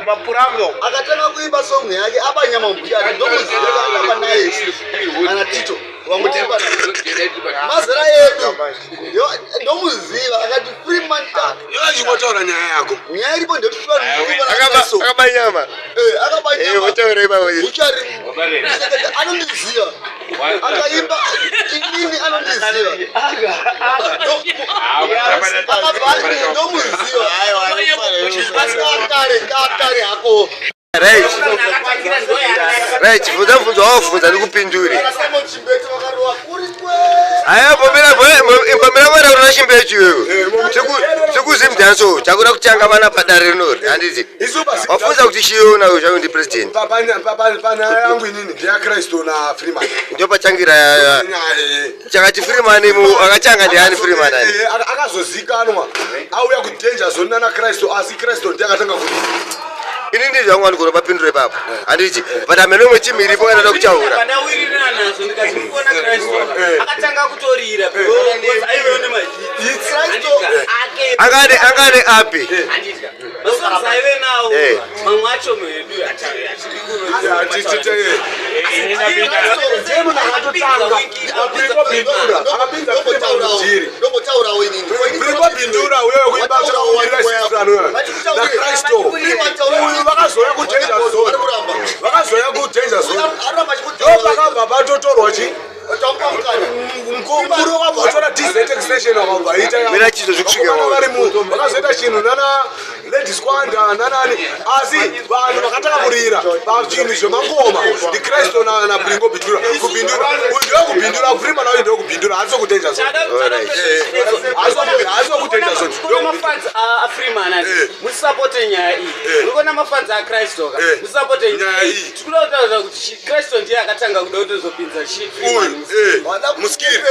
Mapurango. Akatanga kuimba song yake abanyama mbuchari ndomuziva akatamba naye ana Tito vamwe tiri pana mazera edu ndomuziva akati Freeman tak Yochingotaura nyaya yako. Nyaya iripo ndekuti akaba nyama. Eh, akaba Eh, nyama. wotaura ipapo. Buchari anondiziva akaimba inini anondiziva akabva ati ndomuziva asi kakare kakare hako. Right. Right, bvunza mubvunzo wawabvunza ndikupindure. Chimbetu vakarova kuri kwe. Aya mbomera mbomera mwana unoda chimbechu iwewe. Chikuzi mdanso chakuda kutanga vana padare rinori handiti. Isu basi. Wafunza kuti chiona uyu zvayo ndi president. Panyaya yangu inini ndeyaKristu naFreeman. Ndio pachangira Nyaya, chakati Freeman mu akachanga ndiani Freeman ani. Akazozikanwa auya kudanger zone nana Kristu, asi Kristu ndiye akatanga kuti Ini ndizvo vangu vanogona bapindure ipapo. Handiti. But amene umwe team iripo kana kutaura. Pandawirirana nazvo ndikati mukuona Kristu akatanga kutorira because aivewo nemahiti ake. Angane api. Handitya masongs aive nawo mamwe acho medu hatidi. Ndiye munhu akatotanga Pringo Bindura akapinza Freeman mujiri. Ndombotaurawo inini. Pringo Bindura uyoyo kuimba chakamirira Sistran uyoyo naKristu uyu vakazouya kudanger zone, vakazouya kudanger zone, ndo pakabva patotorwa chi mukuru wakabva watora DZ Extension wakabva aita. Mira chizo zvikusvika Vakomana vari vakazoita chinhu nana Lady Squanda nanani, asi vanhu vakatanga kurira pachinhu zvemangoma ndiKristu naPringo Bindura. Kubindura uyu ndewekubindura, Freeman uyu ndewekubindura, haasi wekudanger zone. Haasi wekudanger zone. Kuona mafans aFreeman ati musapote nyaya iyi, uri kuona mafans aKristu ka musapote nyaya iyi. Tikuda kutaura kuti Kristu ndiye akatanga kuda kutozopinza Uyu muskiri.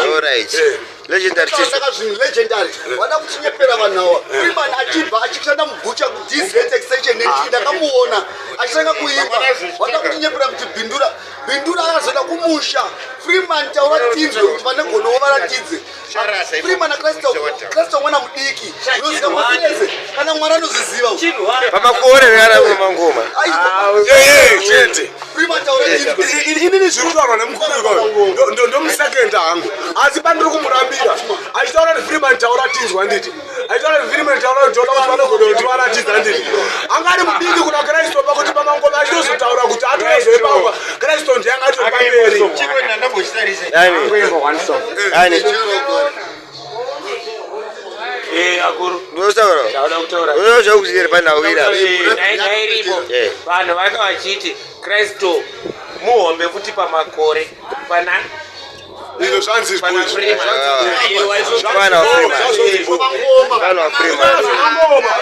Alright. Legendary Chief. Saka zvinhu legendary vada kuchinyepera vanhu ava. Freeman achibva achishanda mubhucha kuDZ Extension nechii, ndakamuona achitanga kuimba. Vada kutinyepera kuti Bindura, Bindura akazoenda kumusha. Freeman, taura tinzwe kuti vane godowo varatidze. Freeman naKristu, Kristu mwana mudiki unoziva masireze kana mwana anozviziva. Pamakore kana mangoma. Chete. Freeman, taura tinzwe. Inini zviri kutaurwa nemukuru ndomusekenda hangu, asi pandiri kumurambira achitaura kuti Freeman taura tinzwa, nditi achitaura kuti Freeman taura kuti toda kuti vanogona kuti varatidza, nditi anga ari mudiki kuna Kristu pakuti pamangoma achitozotaura kuti atozoipangwa Kristu ndiye anga atori pamberi. Yani. Yani. Akuru. Ndotaura. Ndauda kutaura. Uyo zvakuziva panhau ira. Nyaya iripo, vanhu vanga vachiti Kristu muhombe futi pamakore pana Izvo zvanzi pana Freeman. Mwana wa Freeman. Mwana wa Freeman.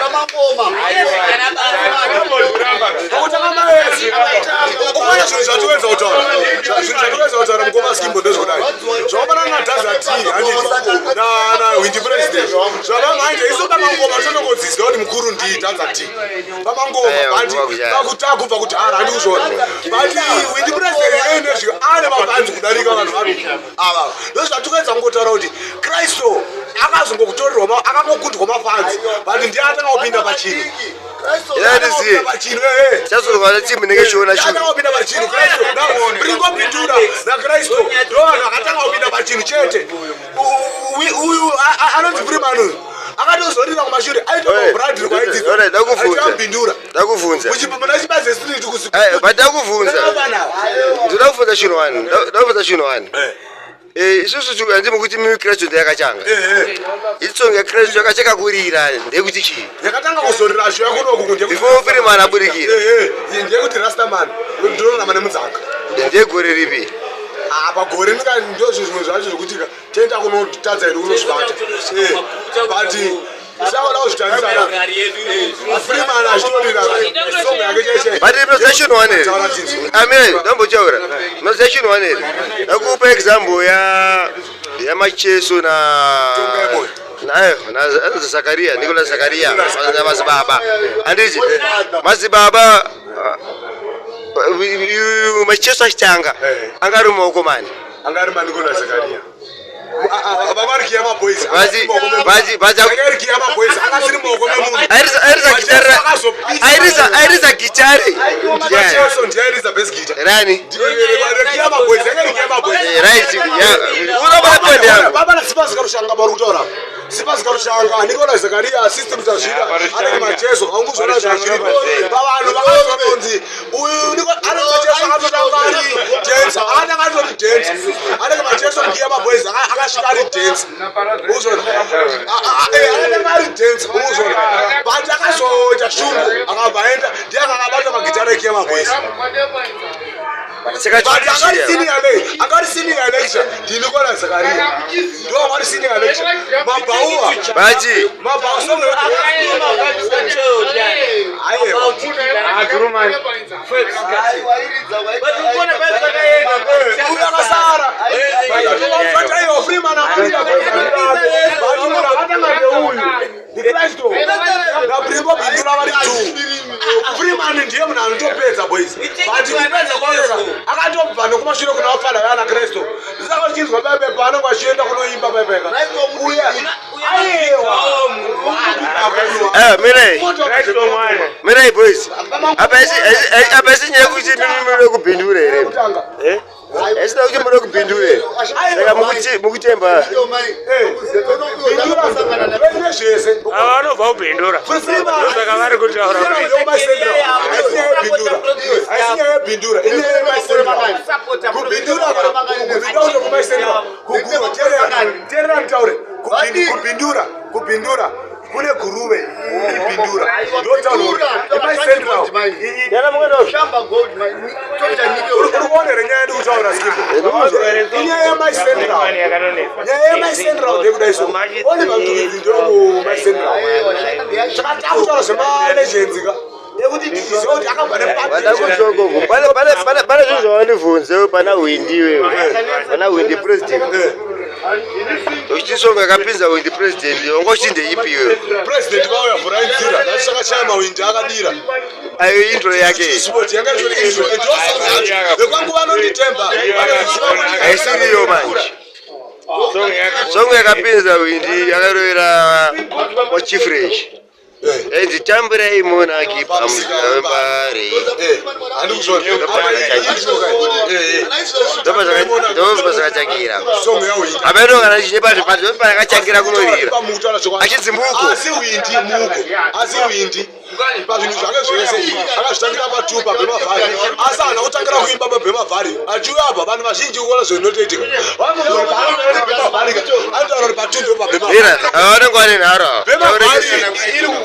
Ramangoma. Pakutanga maezi ukwana zvinhu zvatiwedza kutaura mukoma Skimbo ndezvodai zvakafanana naDaza T, handiti, naWindi President zvavamanje. Isu pamangoma tonongodziziva kuti mukuru ndii Daza T pamangoma. Aiwa, But kubva kudhara. pakutanga kubva kudhara handi kuzviona, but Windi President einezvi ane mabanzi kudarika vanhu vari ava. Ndozvatikuedza kungotaura kuti Kristu akazongokutorerwa, akangokundwa mafanzi, but ndiye atanga kupinda pachinhu. Yandiziye. Pachinhu. Chazorwa team inenge chiona chinhu. Atanga kupinda pachinhu Kristu Pringo Bindura naKristu ndo vanhu vakatanga kupinda pachinhu chete. Uyu anonzi Freeman uyu akatozorira kumashure aitoa Bradley. Alright, ndakubvunza. Kwaidzidza. Ndakubvunza. Muna Chibaze Street. Eh, but ndakubvunza. Ndoda kubvunza chinhu wani. Ndoda kubvunza chinhu wani. Isusu handimi kuti mimi Kristu ndeyakachanga. Itsonga yaKristu yakacheka kurira ndeyekuti chii? Yakatanga kuzorira zvo yakunoku. Before Freeman aburikira. Ndeyekuti Rastaman ndinorarama nemudzanga. Ndegore ripi? Apa gore ndozvo zvimwe zvacho zvokuti tenda kunotadza hedu kunozvibata, but saoda kuzvitarisana Freeman achitorira song yake chaichai. But munoziva chinhu wani here? Amire, ndambotaura. Munoziva chinhu wani here? Ndakupa example ya yaMacheso na nayo na Zakaria, Nicolas Zakaria na Mazibaba. Handiti? Mazibaba Macheso achitanga anga ari mumaoko mani? Anga ari maNicolas Zakaria. Vavarikiya maboys. Basi Vakarikiya maboys akasiri mumaoko memunhu. Airisa gitare. Airisa gitare. Macheso ndiye airisa bass guitar. Rani? Rekiya maboys, yakarikiya maboys. Right, yeah. Unobata point yangu. Baba na Sipasi Karushanga vari kutaura. Sipasi Karushanga, Nicola Zakaria, System Tazvida, Anenge Macheso, haunguzviona zvachiripo. Pavanhu vakazotonzi uyu Anenge Macheso akatotanga ari dancer, akatanga atori dancer. Anenge Macheso Ngiya Maboys akasvika ari dancer. Uzona. Akatanga ari dancer, uzona. But akazoita shungu, akabva aenda, ndiye akabata magitare eKiya Maboys. Saka But akari chikuchiya. senior le, akari senior lecture, ndiNicola Zakaria. Ndo akari senior lecture. Mabhaua. Baji. Mabhaua song. Aiwa. Uyu akasara. But aiwa Freeman akarira. But munhu akatanga ndeuyu. NdiKristo. NaBrimbo Bindura vari two. Freeman ndiye munhu anotopedza, boys. But kupedza kwake akatobva nekumashure kuna vafana vana Kristo. Saka uchinzwa pepe paanenge achienda kunoimba pepeka. Uya. Aiwa. Eh, mirai. Mirai, boys. Apa isi nyaya kuti mimi kubhindura here? Kutanga. Eh? Isi kuti muri kubhindura here? Saka mukutemba. Bindura zvese. Ava vanobva kubhindura, ndosaka vari kutaura kuti Haisi nyaya yebhindura, inyaya yemaisendra. Kubhindura, kubhindura kutokumaisendra kuguru. Teerera nditaure. Kubhindura, kubhindura kune Guruve, ibhindura ndotaura imaisendral. Yana mukando. Uri kuonere nyaya ndikutaura, Skimbo? Inyaya yemaisendral. Nyaya yemaisendral ndekudai so, Oliver Mtukudzi ndokumaisendral. Saka takutaura zvemalegends ka, ekuti tizive kuti akabva Vada kushoko. Pane zvinhu zvawandibvunze pana Windi wewe. Pana Windi president. Uchiti song yakapinza Windi president, wanga uchiti ndeipi iwewe? President vauya, vhurai nzira, ndatisakachaya mawindi akadira. Ayo intro yake. Sport yanga itori intro, ndosong yacho. Vekwangu vanonditemba, vanoziva kuti Haisiriyo manje. Song yakapinza Windi yakarovera kwaChief Fresh. Ainzi "Tamburai Monaki pamusika wembare". Handikuzvona. Ndobva zvakachangira. Song yawindi. Ameno kana chichepa pakachangira kunorira. Achinzi Muko. Asi Windi muko, asi Windi pazvinhu zvake zvese akazvitangira patupa Bhemavhari, asi haana kutangira kuimba paBhemavhari. Achiuya apa, vanhu vazhinji kuona zvinotoitika vanobhemavhari, anotaura kuti patundo pabhemavhari. Mira, vanenge vane nharo ava. Bhemavhari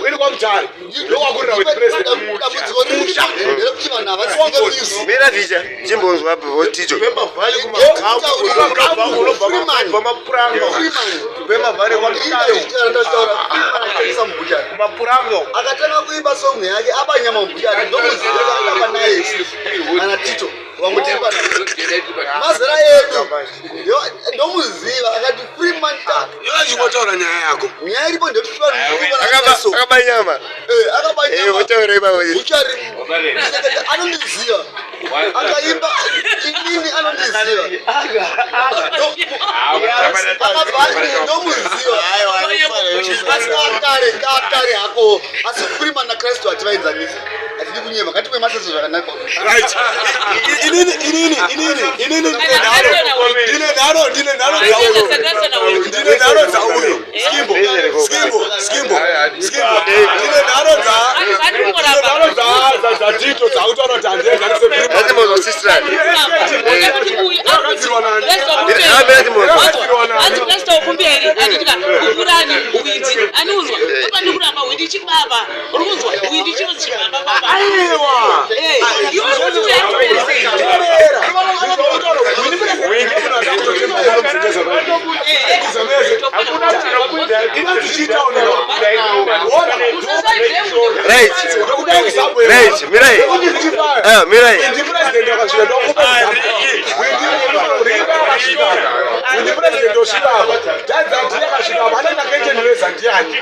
iri kwaMutare, ndokwakurira with president. Dambudziko nderekuti vanhu havazive music. Mira vicha, chimbonzwa Tito. Bemavhari kumapuranga, Bemavhari kumapuranga. Akatanga kuimba song yake abanyama mubhuchari, ndomuziva akatamba naye ana Tito vamutipa mazera edu. Ndomuziva akati Freeman ta. Yoachimbotaura nyaya yako. Nyaya iripo ndekuti Akabanyama. Akabanyama. Votaura ipapo. Buchari anondiziva, akaimba inini anondiziva, akabva ndomuziva, asi kakare kakare hako. Asi Freeman naKristu hativaenzanisi, hatidi kunyema, ngatipe maseso zvakanaka. Right, inini inini inini inini ndine nharo dzauyo, ndine nharo dzauyo. Skimbo, Skimbo, Skimbo, Skimbo, ndine nharo dza ndine nharo dzaTito dzakutaura kuti handienzanise. Ngatimbonzwa sister. Hanzi Kristo kumberi anditika kupurani Windi aniunzwa opandikuramba Windi chibaba, uri kunzwa? Windi chinozi chibaba baba. Aiwa. Iwe uri kuti uyu ari sei? Teerera. Inonzi chitaonera. Right. Right, mirai. Mirai. Ndi president akasvika, ndokupa Windi akasvika. Windi president osvika apa. Dhadza ndi akasvika apa. Anenge akaitendereza ndiani?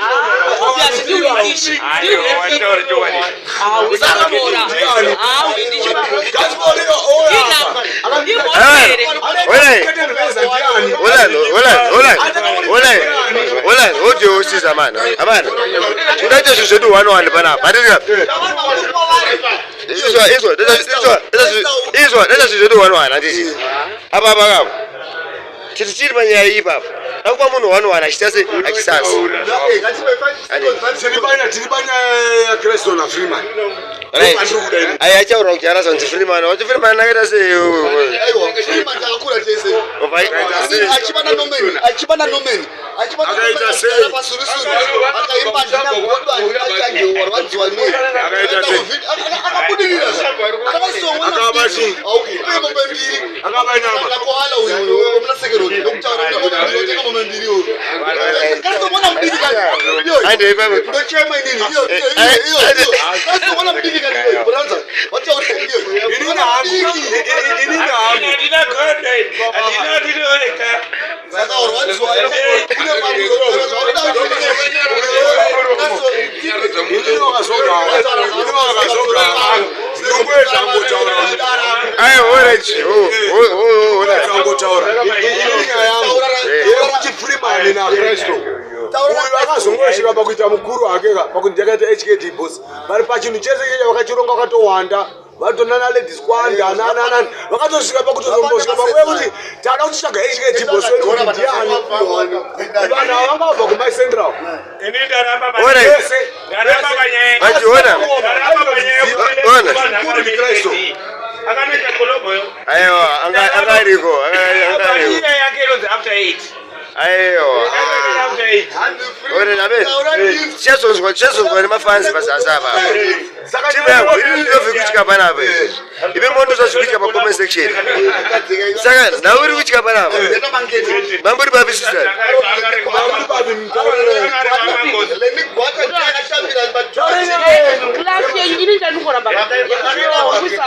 Obviously ndi Windi. ichi usaromora hawindi chibaausiza amana amana udaite zvinhu zvedu one one panapa handitika izwa izwa izwa izwa daita zvinhu zvedu one one handiti apa apa kapo tiri tiri panyaya iyi ipapa akupa munhu one one achiita se achisasa tiri panyaya yakristo nafreeman. Ai, achaura kuti arasa kunzi Freeman, wati Freeman akaita sei? Aiwa, Freeman takakura tese. Achiva naNorman, achiva naNorman, achiva Akaita sei? Pasurisuri akaimba handina godo, handina change, warwadziwa nei? Akaita sei? Akabudirira. Akasongwa Akaba chii? Aukupe mombe mbiri. Akaba nyama. Akakoala uyu muna sekeroti ndokutaura kuti mombe mbiri, otenga mombe mbiri uyu. Kastomona mudiki kani. Iyo. Aende ipapo. Ndochema inini. Iyo, iyo, iyo, iyo. Kastomona mudiki kani iyo. Bonanza. Wataura iyo. Inini hangu, inini hangu. Handina godo, handina ndinoweka. Saka warwadziwa kune mamwe zvaunoda kuti Inini wakazogara, inini wakazogara, ndinongoedza kungotaura. Aiwa, alright. Oh, oh, oh, alright. Kungotaura. Inini nyaya yangu yekuti Freeman naKristo uyu akazongosvika pakuita mukuru hake ka pakuti ndakaita HKD boss, vari pachinhu chese cheche vakachironga vakatowanda, vatonana ladies kwanda nananani, vakatosvika pakutozombosvika pakuya kuti tada kuchitsvaga HKD boss wedu kuti ndiani. Vanhu ava vangabva kumai Central. Ini ndaramba Alright. Vese. Ndaramba panyaya. Vachiona. Ndaramba panyaya yekuti Ona. vanhu akanoita akanoita kolobho. Aiwa, anga anga ariko, anga ariko. Iye yake inonzi after 8. Aiwa. After 8. Ore nabe. Tichazonzwa, tichazonzwa nemafanzi pazasi apa. Timu yangu iri ndobve kutya panapa izvi. Ive mondo zvazvikuitya pa comment section. Saka nhau iri kutya panapa. Mambori papi sister? Mamuri papi mutaurire. Class yenyu ini ndandingoramba kuisa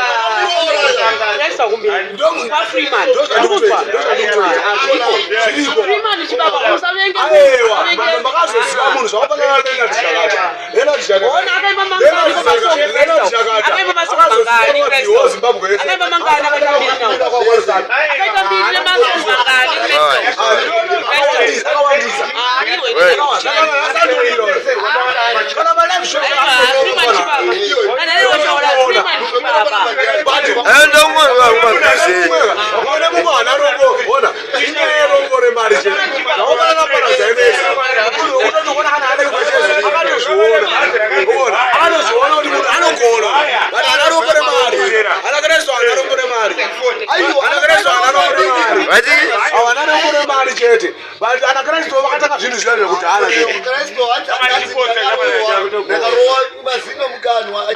Christ kumberi paFreeman. Zviriko. Freeman chibaba, usavenge. Aiwa, makazoziva munhu zvakafanana naLeonard Zhakata. Leonard Zhakata. Ona akaimba mangani pamasongo? Leonard Zhakata. Akaimba masongo mangani Akazoziva Christ? Zimbabwe yese. Akaimba mangani? Akaita mbiri nawo? Akaita mbiri nemasongo mangani Christ? Akawandisa, akawandisa. Ah, iwe. Kana ma-live show Aiwa, Freeman chibaba. Kana iwe taura Freeman chibaba. Aiwa, ndongozwa kumabhizi. Ona mumwe haana rombo, ona inyaya yerombo remari chete. Zvakafanana naParazainesi. Munhu unotoona kana ane akatozviona, ona akatozviona kuti munhu anogona, but haana rombo remari. Ana Kristu haana rombo remari, ana Kristu haana rombo remari. Vati Hawana rombo remari chete, but ana Kristu vakatanga zvinhu zviya zvekudhara chete. Ndakarowa mazino mukanwa,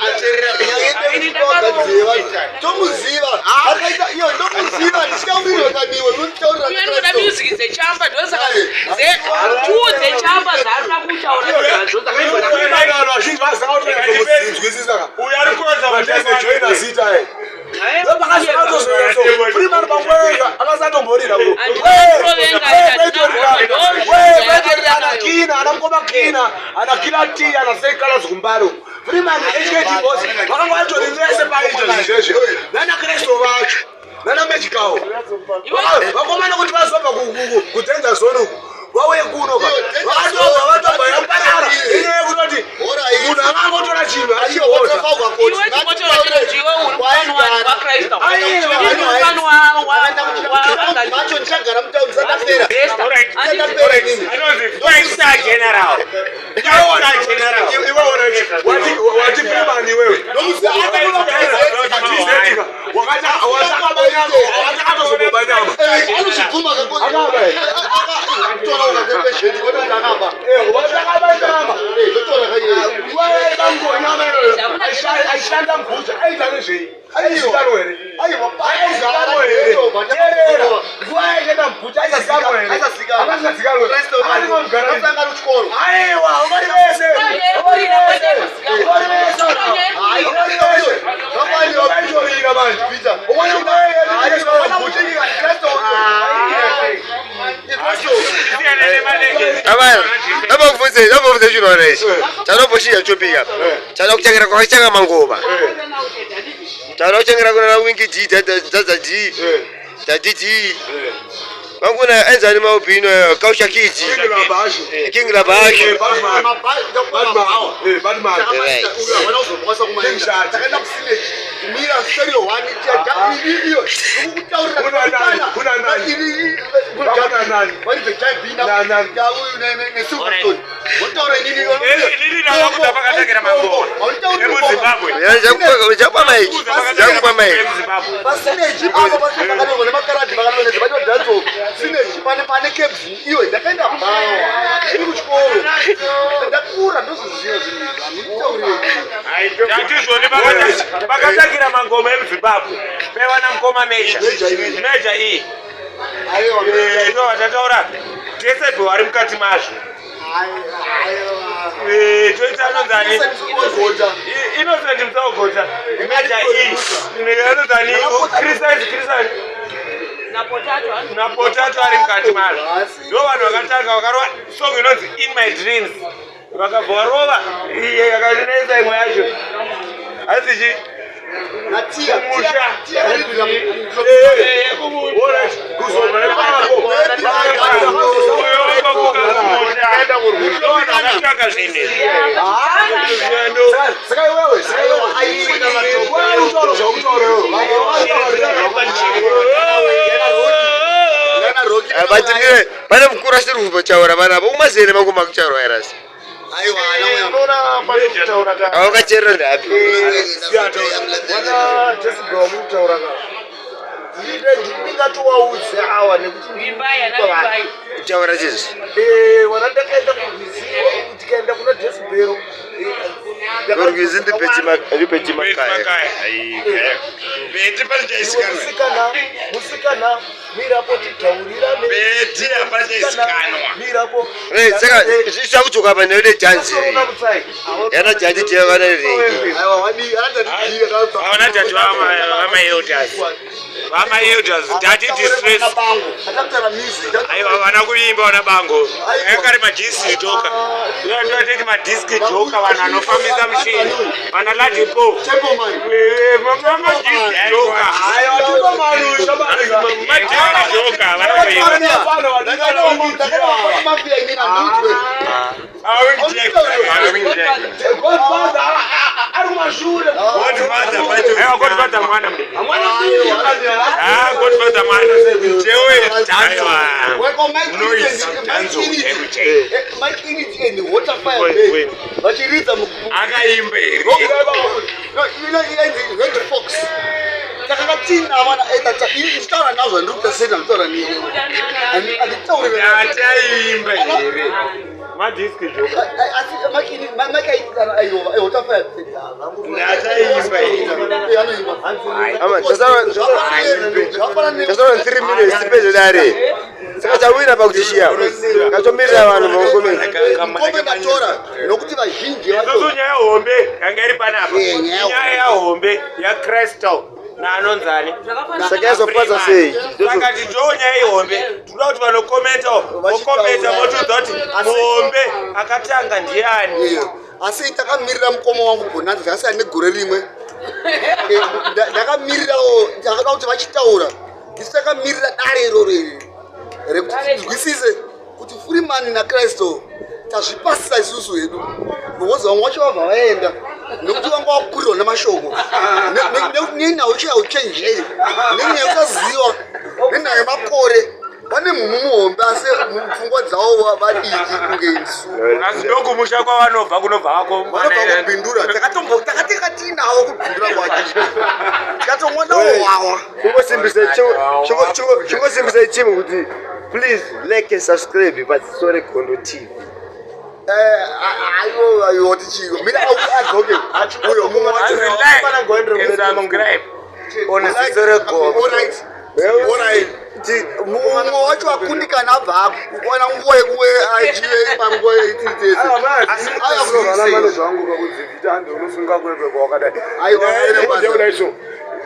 tomuziva akaita iyo, ndomuziva ndichaurirwa kaniwe. Uyu anoda music dzechamba, ndosaka two dzechamba dzaarikuda kutaura nadzo dzakaimba. Vanhu vazhinji vasina kutonyatsomudzinzwisisa ka. Uyu ari kuroza. Joina zita e Freeman pangwega akasatomborira ana Kina, ana mukoma Kina, ana Kina T, ana Sekala Zumbaro. Freeman HKD boss vakanga vatori vese paita zvinhu zvezve nana Kristu vacho nana Magical vakomana kuti vazobva kuDanger Zone uku vauye kuno ka vakatobva vatobva yaparara inyaya yekutoti munhu akangotora chinhu achihodha. Iwe chimotora chino chiwe uri mufani waKristu. Ini mufani Macho ndichagara mutauni sadapera. Anonzi five star general. Five star general. Wati Freeman iwewe watakatozoboba nyama. Anozvibvuma. Akaba. Tora ukakepesheni kwete akaba. Watakaba nyama. Ndotora kaiye. Nyama aishanda mubhucha aita nezvei? Aizikanwa here? Aiwa. Aizikanwa here? Teerera, nguva yaishanda mubhucha aisazikanwa here? Akasazikanwa here? Asanga kuchikoro. Aiwa, ungari vese, ungari vese, ungari vese, ungari vese. Vaitorira manje. Umwe umwe. Siyana nemalegends. Abana, abakubvunze. Ndambobvunze chinhu wana ichi. Chanombochinja topic apa. Chada kuchengera kwakachanga mangoma. Chada kuchengera kuna Winky D, Zaza D, Daddy D. Vanguna enzani maubino Kausha Kids. King Labashi. Takaenda kusineji kumira stereo one iyo Chakwa maiki. Chakwa maiki. Pasineji apo pasinakanyorwa nemakaradi vakanonedza vacho danso sineji pane pane caps iyo ndakaenda bhawa iri kuchikoro ndakura ndozviziva zvinhu izvi handitaurire. Tatizvoni pakatangira mangoma emuZimbabwe paiva namukoma Meja. Meja iyi ndo vatataura tese vari mukati mazvo. Toita anonzani Innocent Musaugota. Meja iyi anonzani Christian Christian naPotato ari mukati mazvo. Ndo vanhu vakatanga vakarova song inonzi "In My Dreams". Vakabva varova iye yakanetsa imwe yacho hanzi chi kumusha. Kuzobva ipapo vakatanga zvinhu izvi. Saka iwewe, saka iwewe utaura zvaukutaura iwewe. But mire pane mukuru asiri kumbotaura panapa. Umazere mangoma akutaurwa erasi. Unoona pane kutaura ka Awakacherera ndapi? Wana Desibel wamuri kutaura ka, ndingatowaudze awa nekuti Kutaura chizvi. Wana ndakaenda kurwizi, tikaenda kuna Desibero. Kurwizi ndipeti makaya. Beti pane chaisikanwa. Musikana, musikana, mirapo titaurirane. Beti hapana chaisikanwa. Mirapo. Saka zvichakudzoka pa neune janzi. Yana janzi tiya vana ringi. Vaona tati vamaelders, vamaelders dati distress. Aiwa, vana kuimba vana bango yakari madhiski joka, toti madhiski joka, vanhu vanofambisa mushini vana ladipo madhiski joka, madhiski joka vanakuimba. Godfather ari kumashure. Aiwa, Godfather mwana mudiki. Ah, Godfather mwana chewe, aiwa. Vachiridza Akaimba here? Red Fox takanga tiinavo ndichitaura nazvo, handiri kuita sei, ndanditaura nini, handitaurire. Ataimba here madhiski joka? Asi makaitana aiwa. Ndataimba here? Ama tasara 3 minutes tipedze dare. Saka chawina pakuti shiya. Katomirira vanhu makomenti. Mukombe ndatora nokuti vazhinji Isusu nyaya hombe yanga iri panapa, Eh, nyaya nyaya yahombe yaCrystal naanonzani. Saka yazopadza sei? Saka ti ndo nyaya ihombe, tinoda kuti vanokomenta vokomenta votiudza kuti muhombe akatanga ndiani. Iyo. Asi takamirira mukoma wangu Bonanza, takasiyana negore rimwe. Ndakamirirawo, ndakada kuti vachitaura isi takamirira dare iroro iri rekuti tinzwisise kuti Freeman naCrystal tazvipasisa isusu hedu, because vamwe vacho vabva vaenda nekuti vanga vakurirwa nemashoko nenhau chauchenjeri nenyaya yekusaziva nenhau yemakore. Vane mhumu muhombe, asi pfungwa dzavo vadiki kunge isu. Asi ndokumusha kwavanobva, kunobva vako. Vanobva kuBindura, takatinga tiinawo kuBindura kwacho, tikatomwanawo wawa. Chingosimbisa chimu kuti please like and subscribe paZiso reGondo TV. Aiwo, aiwo, tichiko mina adzoke uyo mumwe wacho. Like and subscribe on Ziso reGondo. Alright. Alright. Mumwe wacho akundikana, abva kuwana nguva yekuwe achive panguva yetitese. Zvangu pakudzivhita handi unosunga kwekwe kwakadai. Aiwa, aiwa. Kudai so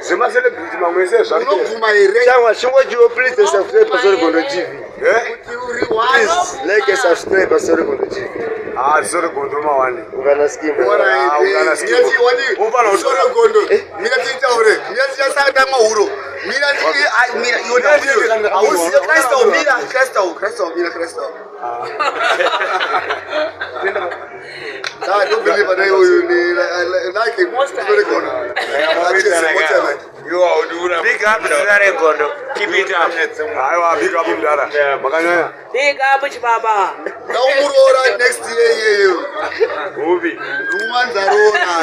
zvemacelebrity mamwe ese zvapera. Unobvuma here? Changwa chingochiwo, please and subscribe paZiso reGondo TV. Kuti uri one? Please like and subscribe paZiso reGondo TV. Ah, ziso regondo mawani. Ungana skimbo. Ah, ungana skimbo. Ufana Sore gondo mira titaure mira tichasaka mahuro mira mira iwe hauziye Kristu mira Kristu Kristu mira Kristu. I don't believe that you like him. Sore gondo. Big up zita regondo, keep it up. Aiwa, big up mudara. Makanyanya. Big up chibaba. Ndaumuroora next year iyeyo. Upi? Rumanzarona.